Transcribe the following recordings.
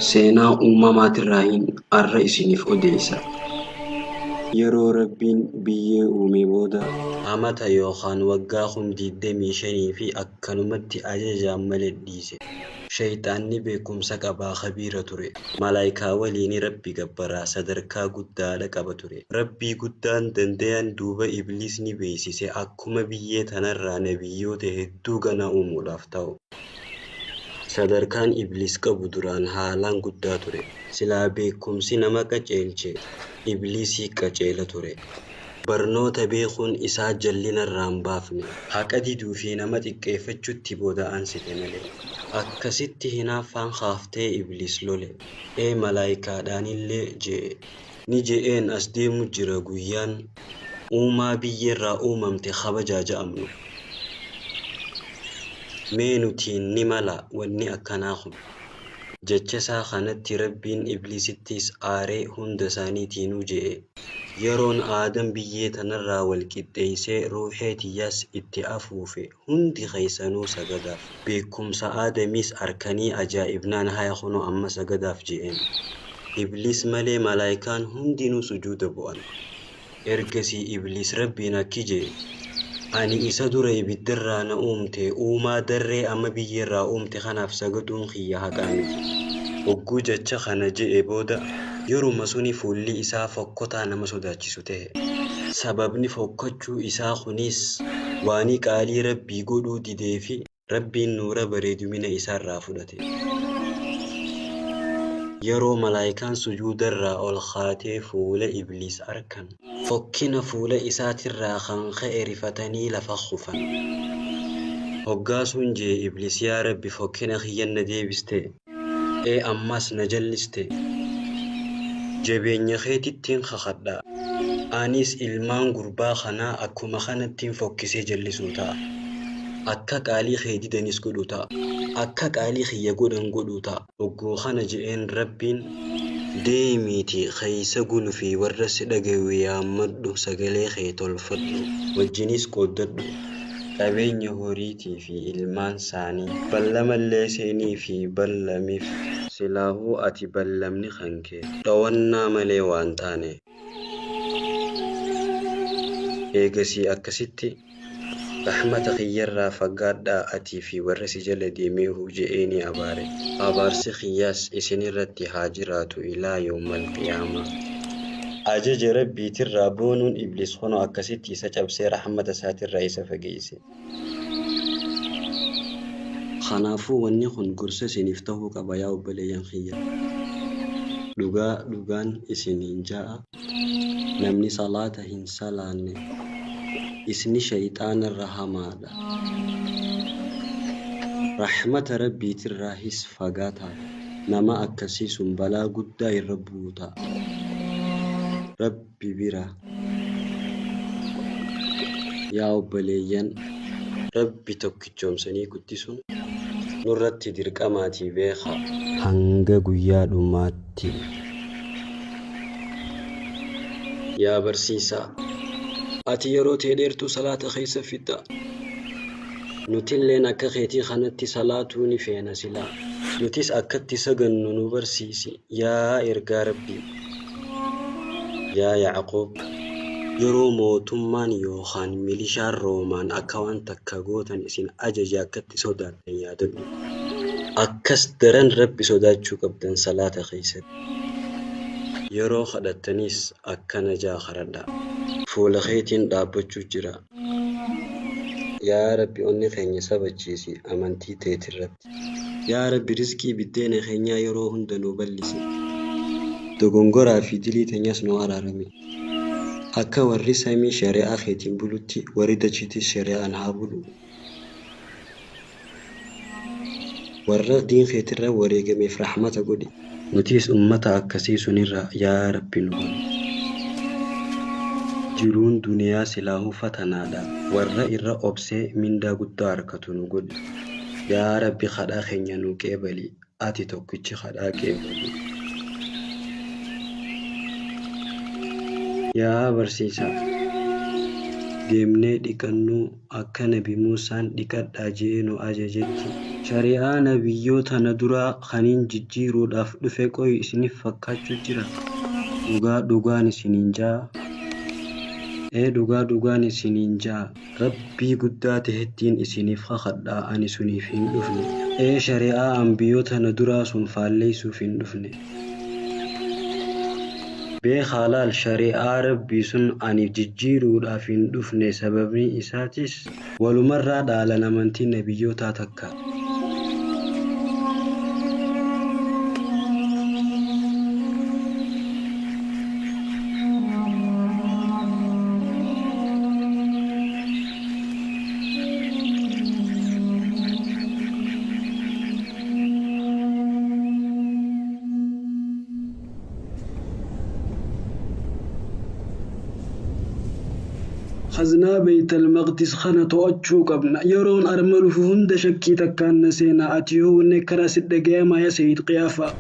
Seenaa uumamaatirraahin arra isiniif odeessa. Yeroo Rabbiin biyyee uume booda amata yookaan waggaa 25,000 fi akkanumatti ajajaan malee dhiise. Shayxaanni beekumsa qabaa khabiira ture. Malaayikaa waliin Rabbi gabbaraa sadarkaa guddaadha qaba ture. Rabbii guddaan danda'an duuba Ibliis ni beeksise akkuma biyyee tanarraa nabiyyoota hedduu gana uumuudhaaf ta'u. Sadarkaan Ibliis qabu duraan haalaan guddaa ture. Silaa beekumsi nama qaceelche Ibliisii qaceela ture. Barnoota beekuun isaa jallinarraa hin baafne. Haqa diduu fi nama xiqqeeffachuutti booda aansite malee. Akkasitti hinaaffaan kaaftee Ibliis lole. Ee malaayikaadhaanillee je'e. Ni je'een as deemu jira guyyaan uumaa biyyeerraa uumamte kabajaa ja'amnu. Mee nutiin ni mala wanni akkanaa kun. Jecha isaa kanatti Rabbiin Ibliisittis aaree hunda isaaniitiinuu je'e. Yeroon Aadam biyyee tanarraa wal qixxeessee ruuxee tiyyaas itti afuufe hundi keessanuu sagadaaf. Beekumsa Aadamis arkanii ajaa'ibnaan haya kunoo amma sagadaaf je'een. Ibliis malee malaayikaan hundinuu sujuuda bu'an. Ergasii Ibliis Rabbiin akki je'e. Ani isa dura ibiddarraa na uumte uumaa darree amma biyyeerraa uumte kanaaf sagaduun kiyya haqaa miti. Hogguu jecha kana je'e booda yeruma suni fuulli isaa fokkotaa nama sodaachisu ta'e. Sababni fokkachuu isaa kunis waani qaalii Rabbii godhuu didee fi Rabbiin nuura bareedumina isaarraa fudhate. Yeroo malaayikaan sujuudarraa ol kaatee fuula Ibliis arkan. Fokkina fuula isaatirraa kan ka'e rifatanii lafa kufan. Hoggaa sun jee Ibliis yaa Rabbi fokkina kiyyan na deebiste. Ee ammas na jalliste. Jabeenya keetittiin kakadha. Anis ilmaan gurbaa kanaa akkuma kanattiin fokkisee jallisuu ta'a. Akka qaalii kee didanis godhu ta'a. Akka qaalii kiyya godhan godhu ta'a. Hogguu kana je'een Rabbiin deemiitii keessa gulufii warra si dhagayu yaammadhu sagalee kee tolfadhu. Wajjinis qooddadhu. Qabeenya horiitii fi ilmaan saanii. Ballamallee seenii fi ballamiif. Silaahuu ati ballamni kan kee. Dhawannaa malee waan taane. Eegasii akkasitti rahmata kiyyarraa fagaadhaa atii fi warra si jala deemeehu je'ee ni abaare. Abaarsi kiyyaas isinirratti haa jiraatu ilaa yawmal qiyaamaa. Ajaja Rabbiitirraa boonuun Ibliis kunoo akkasitti isa cabsee rahmata isaatirraa isa fageesse. Kanaafuu wanni kun gorsa isiniif ta'uu qaba yaa obboleeyyan kiyya. Dhugaa dhugaan isiniin ja'a. Namni salaata hin salaanne isni shayxaanarra hamaadha. Rahmata Rabbiitirraahis fagaataadha. Nama akkasii sun balaa guddaa irra buuta. Rabbi bira. Yaa obboleeyyan, Rabbi tokkichoomsanii guddisuun nurratti dirqamaatii beekaa. Hanga guyyaa dhumaatti. Yaa barsiisaa, ati yeroo tee dheertuu salaata keessa fixxa. Nutilleen akka keetii kanatti salaatuu ni feena silaa. Nutis akkatti sagannu nu barsiisi yaa ergaa Rabbii. Yaa Yacquub, yeroo mootummaan yookaan milishaan Roomaan akka waan takka gootan isin ajaje akkatti sodaattan yaadadhu. Akkas daran Rabbi sodaachuu qabdan salaata keessatti. Yeroo kadhattanis akkana jaa kadhadhaa. Fuula keetiin dhaabbachuu jira. Yaa Rabbi onni keenya sabachiisi amantii teetirratti. Yaa Rabbi rizqii biddeena keenyaa yeroo hunda nu bal'isi. Dogongoraa fi dilii teenyas nu araarami. Akka warri samii shari'aa keetiin bulutti warri dachiitis shari'aan haa bulu. Warra diin keetirra wareegameef rahmata godhi. Nutis ummata akkasii sunirraa yaa Rabbi nu godhi. Jiruun duniyaa silaahuu fatanaadha. Warra irra obsee mindaa guddaa harkatu nu godhi. Yaa Rabbi kadhaa keenya nu qeebali. Ati tokkichi kadhaa qeebali. Yaa barsiisaa, deemnee dhiqannuu akka Nabi Muusaan dhiqadhaa je'ee nu ajajetti Shari'aa nabiyyoota na duraa kaniin jijjiiruudhaaf dhufe qoy isiniif fakkaachuu jira. Dhugaa dhugaan isiniin ja'a. Ee dhugaa dhugaan isiniin ja'a. Rabbii guddaa tahettiin isiniif kakadhaa ani suniif hin dhufne. Ee shari'aa ambiyyoota na duraa sun faalleessuuf hin dhufne. Beekaa laal shari'aa rabbii sun ani jijjiiruudhaaf hin dhufne sababni isaatis walumarraa dhaalan amantii nabiyyootaa takka. Khaznaa Beeytal Maqdis kana to'achuu qabna. Yeroon arma dhufu hunda shakkii takkaan na seenaa. Ati yoo wanni akkanaa si dhagayamaa yaa Sayyid Qiyaafaa.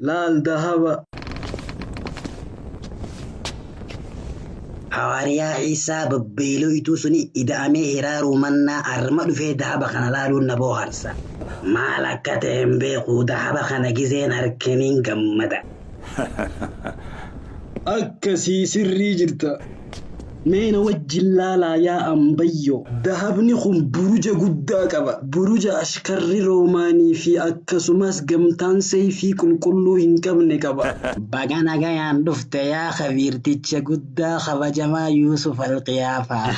Laal dahaba. Hawaariyaa Ciisaa babbeelooytuu suni ida'amee hiraaruu mannaa arma dhufee dahaba kana laaluun na booharsa. Maal akka ta'e hin beeku dahaba kana gizeen harkiniin gammada. Akkasii sirrii jirta. Mee na wajjin laalaa yaa ambayyo. Dahabni kun buruja guddaa qaba. Buruja ashkarri roomaanii fi akkasumas gamtaan seeyfii qulqulluu hin qabne qaba. Baga nagayaan dhufte yaa kabiirticha guddaa kabajamaa Yuusuf Alqiyaafaa.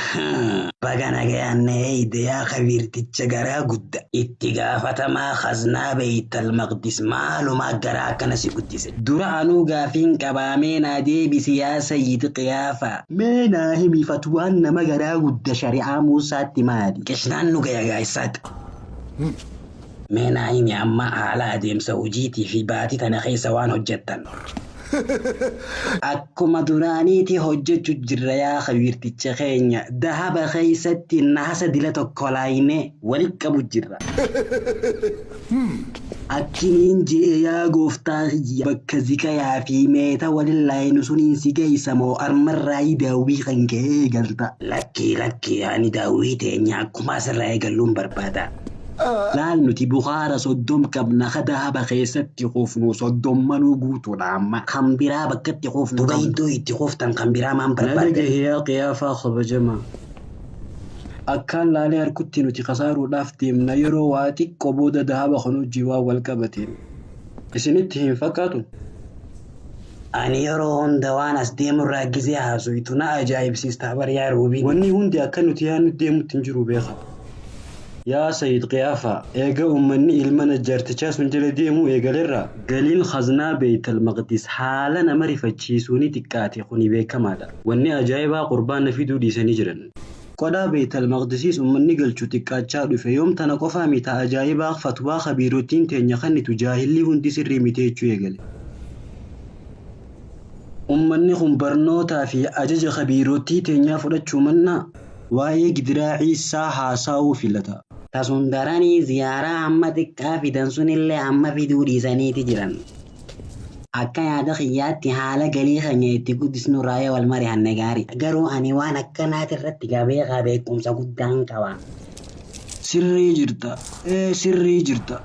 Baga nagayaan na eeyde yaa kabiirticha garaa guddaa. Itti gaafatamaa khaznaa Beeytal Maqdis maalumaa garaa akkana si guddise. Dura anuu gaafiin qabaamee naa deebisi yaa Sayyid Qiyaafaa. Mee naa himi fatwaan nama garaa gudda shari'aa Muusaatti maali? Qishnaan nu gaya gaayissaaq. Mee naa himi amma haala adeemsa hojiitii fi baatii tana keessa waan hojjettan. Akkuma duraaniiti hojjechu jirra yaa kabiirticha keenya. Dahaba keessatti nahasa dila tokko laayinee walitti qabu jirra. Akkiniin je'e yaa gooftaa kiyya bakka zikayaa fi meeta walin laayinu suniin si geessa moo armarraayii daawwii kan ka'ee eegalta. Lakkii lakkii ani daawwii teenya akkuma asirraa eegalluun barbaada. Laal nuti bukaara 30 qabna ka dahaba keessatti kuufnu soddommanuu guutuudha amma. Kan biraa bakkatti kuufnu Duba qabna. Iddoo itti kuuftan kan biraa maan Na barbaaddan? dhagahi yaa qiyaafaa kabajamaa. Akkaan laalee harkutti nuti kasaaruudhaaf deemna yeroo waa xiqqoo booda dahaba kan hojii waan wal qabateen. Isinitti hin fakkaatu? Ani yeroo hunda waan as deemurraa gizee haasuytu na ajaa'ibsiista bar yaa Ruubiin. Wanni hundi akka nuti yaadnutti deemutti hin jiru beeka. Yaa Sayyid Qiyaafaa, eega uummanni ilma najjaartichaa sun jala deemuu eegalerraa galiin khaznaa Beeytal Maqdis haala nama rifachiisuu ni xiqqaate kuni beekamaadha. Wanni ajaa'ibaa qurbaana fiduu dhiisanii jiran. Qodhaa Beeytal Maqdisiis uummanni galchu xiqqaachaa dhufe yoom tana qofaa mita ajaa'ibaa fatwaa kabiirottiin teenya kannitu jaahilli hundi sirrii miti jechuu eegale. Uummanni kun barnootaa fi ajaja kabiirottii teenyaa fudhachuu mannaa waa'ee gidiraa Ciisaa haasa'uu filata. Tasun daranii ziyaaraa amma xiqqaa fidan sunillee amma fiduu dhiisaniiti jiran. Akka yaada kiyyaatti haala galii keenya itti guddisnu raayyaa wal mari'anne gaarii. Garuu ani waan akkanaati irratti gabeekaa beekumsa guddaan qaba. Sirrii jirta. Ee sirrii jirta.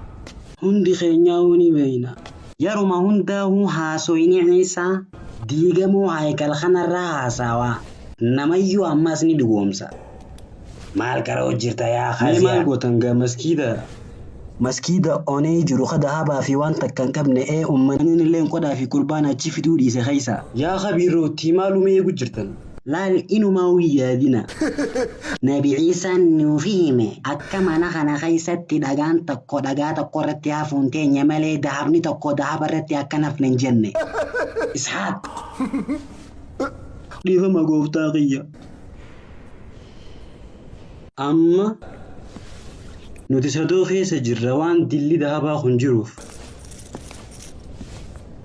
Hundi keenyaa ni beeyna. Yeruma hundaa'uu haasoyni Ciisaa diigamuu haykal kanarraa haasawaa. Namayyuu ammas ni dhugoomsa. Maal gara hojjirta yaa Mee maal Khaziyaa? gootan gaa maskiida? Maskiida onee jiru ka dahabaa fi waan takka hin qabne ee uummanni illee qodhaa fi qurbaana achi fiduu dhiise keessa. Yaa kabiirootti maaluma eegu jirtan? Laal inumaa yaadina. Nabi Ciisaan nuuf hime akka mana kana keessatti dhagaan tokko dhagaa tokko irratti hafuun teenya malee dahabni tokko dahaba irratti akka nafne hin jenne. Ishaaq. Dhiifama gooftaa kiyya. Amma nuti sadoo keessa jirra waan dilli dahabaa kun jiruuf.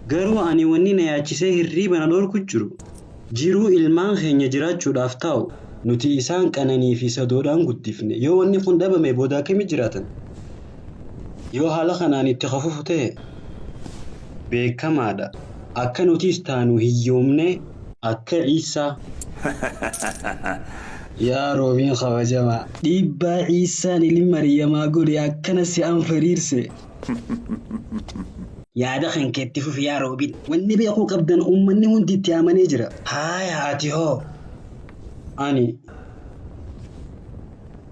Garuu ani wanni na yaachisee hirriiba na dhorku jiru. Jiruu ilmaan keenya jiraachuudhaaf taa'u nuti isaan qananii fi sadoodhaan guddifne yoo wanni kun dhabame booda akkamitti jiraatan? Yoo haala kanaan itti hafuuf ta'e beekamaadha. Akka nutis taanu hiyyoomne akka Ciisaa. Yaa Roobiin kabajamaa. Dhiibbaa Ciisaan ilma Mariyamaa godhe akkana si anfariirse. Yaada kan keetti fufi yaa Roobiin. Wanni beekuu qabdan uummanni hundi itti amanee jira. Haaya ati hoo. Ani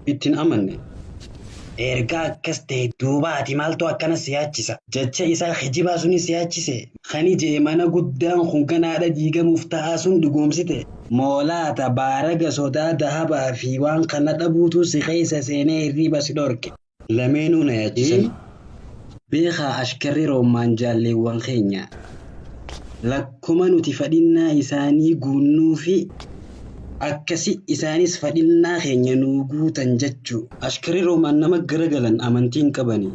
ittiin amanne. Erga akkas ta'e duuba ati maaltu akkana si yaachisa? Jecha isaa kijibaa sunis si yaachise. Kani jee mana guddaan kun ganaadha diigamuuf ta'aa sun dhugoomsite. Moolaata baaraga sodaa dahabaa fi waan kana dhabuutu si keessa seenee hirriiba si dhorke. Lameenuu na yaachisan. Beekaa ashkarri Roomaan jaalleewwan keenya. Lakkuma nuti fadhinnaa isaanii guunnuu fi akkasi isaanis fadhinnaa keenya nuu guutan jechuu. Ashkarri Roomaan nama garagalan amantii hin qabani.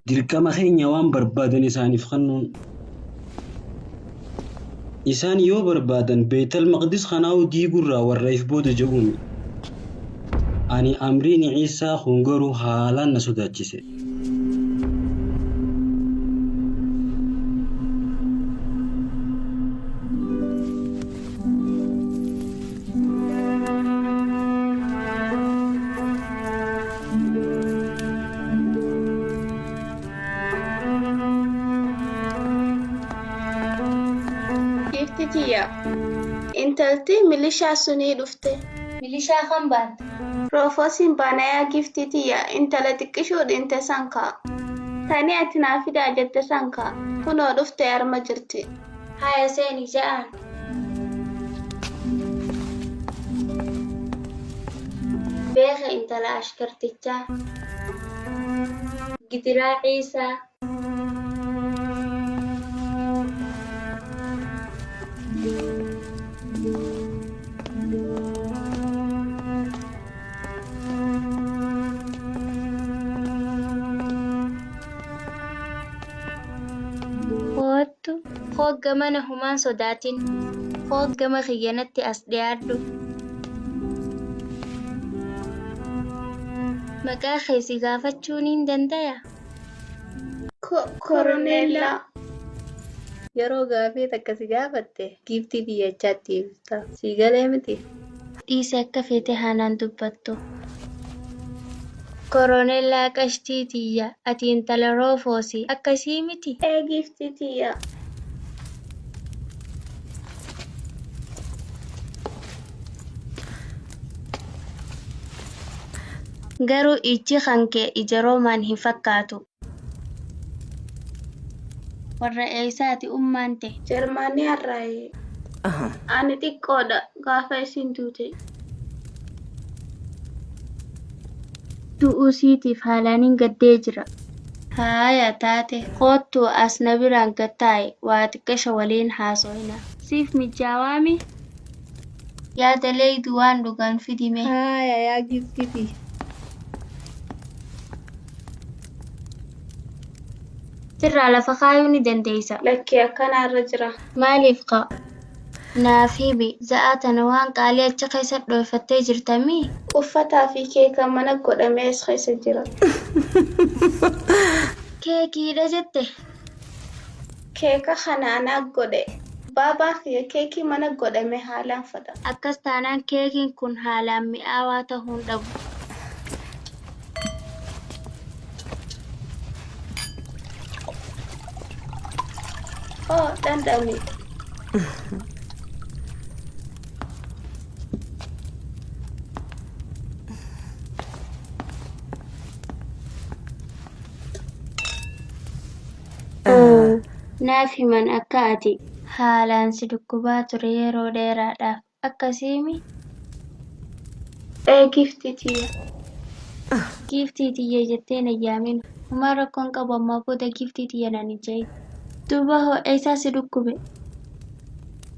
Dirqama keenya waan barbaadan isaaniif kennuun. Isaan yoo barbaadan Beetal Maqdis kanaa'uu diigurraa warra if booda je'uuni. Ani amriin Ciisaa kun garuu haalaan na sodaachise. Giifti tiyya. Intalti milishaa sunii dhufte. Milishaa kan baante. Roofoosiin baanayaa giiftii tiyya intala xiqqishuu dhinte san ka'a. Tani ati naa fidaa jette san ka'a. Kunoo dhufte arma jirti. Haaya seeni ja'aan. Beeka intala ashkartichaa. Gidiraa Ciisaa. Koottu hoogga mana humaan sodaatin. Hooggama kiyyanatti as dhiyaadhu. Maqaa kee si gaafachuu niin dandayaa? Koroneellaa. Yeroo gaafii takka si gaafatte giiftii xiyyachaatti ibsa. Sii galee miti? Dhiisi akka feete haanaan dubbattu. Koroneellaa qashtii tiyya ati intala roofoosi akkasii miti? Ee giiftii tiyya. Garuu ijji kan kee ija roomaan hin fakkaatu. Warra eessaati ummaan ta'e? Jarmaanii har'aayee. Ani xiqqoodha gaafa isin duute. Du'uu siitiif haalaanin gaddee jira. Haaya taate koottuu as na biraan gad taa'i waa xiqqasha waliin haasofna. Siif mijaawaa Yaada leeydu waan dhugan fidime. Haaya yaa giiftii tiyya. Sirraa lafa kaayuu ni dandeessa. Lakkii akkanaa irra jira. Maaliif ka'a? Naaf himi za'aa tana waan qaalii achi keessa dhoofattee jirtamii? Uffataa fi keeka mana godhamee as keessa jira. Keekiidha jette. Keeka kana anaa godhe. Baabaa kiyya keekii mana godhame haalaan fedha. Akkas taanaan keekiin kun haalaan mi'aawaa ta'uu hin dhabu. Oo dhandhami. Naaf himan akka ati haalaan si dhukkubaa ture yeroo dheeraadhaaf akkasiimi? Ee giiftii tiyya. Giiftii tiyya jettee na yaamin. Homaa rakkoon qabu ammaa booda giiftii tiyya naan hin jedhin. Duuba hoo eessaa si dhukkube?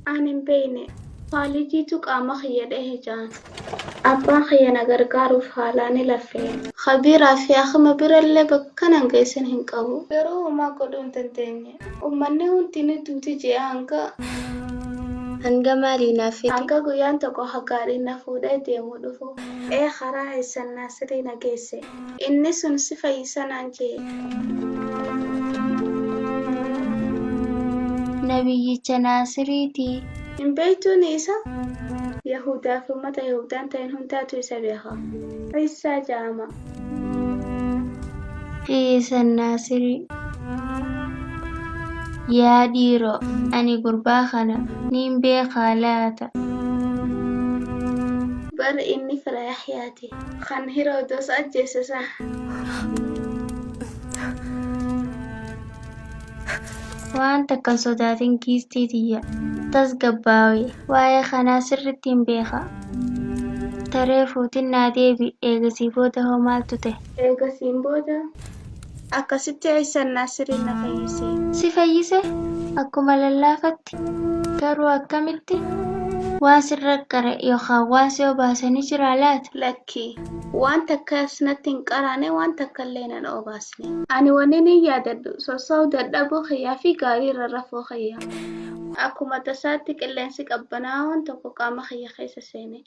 Ani hin beekne. Faalijiitu qaama kiyya dhahe ja'an. Abbaan kiyya na gargaaruuf haalaan ni laffee. Kabiiraa fi akima birallee bakka nan geessan hin qabu. Garuu homaa godhuu hin dandeenye. Uummanni hundi ni duuti je'ee hanga Hanga maalii naaf fedhi? Hanga guyyaan tokko haggaadhiin na fuudhee deemuu dhufu. Ee karaa eessan Naasirii na geesse. Inni sun si fayyisa naan jee. Nabiyyicha Naasiriitii. Hin beektuun isa? Yahudaa fi uummata Yahudaan ta'in hundaatu isa beeka. Ciisaa jedhama. Ciisan Naasirii. Yaa dhiiroo, ani gurbaa kana niin beekaa laata? Bar inni fira Yaxyaati. Kan Hiroodos ajjeese sana. Waan takka hin sodaatin giiftii tiyya. Tasgabbaawi. Waa'ee kanaa sirriitti hin beeka. Taree fuutin naa deebi. Eegasii booda hoo maaltu ta'e? Eegasiin booda akkasitti Ciisaan Naasiriin na fayyise. Si fayyise? Akkuma lallaafatti? Garuu akkamitti? Waan sirra qare yookaan waan si obaasanii jiraa laata? Lakki waan takkas natti hin qaraane waan takka illee nan obaasne. Ani wanni ni yaadadhu sosso'uu dadhabuu kiyyaa fi gaarii irra rafuu kiyya. Akkuma tasaatti qilleensi qabbanaawaan tokko qaama kiyya keessa seene.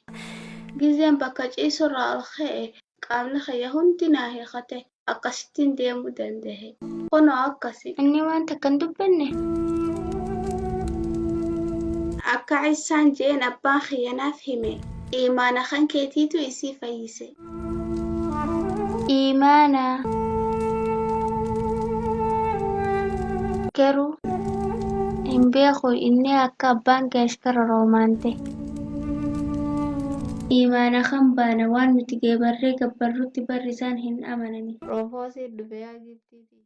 Gizeen bakka ciisu irraa ol ka'e qaamni kiyya hundi naa hiiqate akkasittiin deemuu danda'e. Kunoo akkasi. Inni waan takka hin dubbanne? Akka Ciisaan jeen abbaan kiyya naaf hime. Imaana kan keetiitu isii fayyise. Imaana. Garuu hin beeku inni akka abbaan kee ashkara Roomaan ta'e. Imaana kan baana waan nuti geebarree gabbarrutti barri isaan hin amanani. Roofoo siif dhufe yaa giiftii tiyya.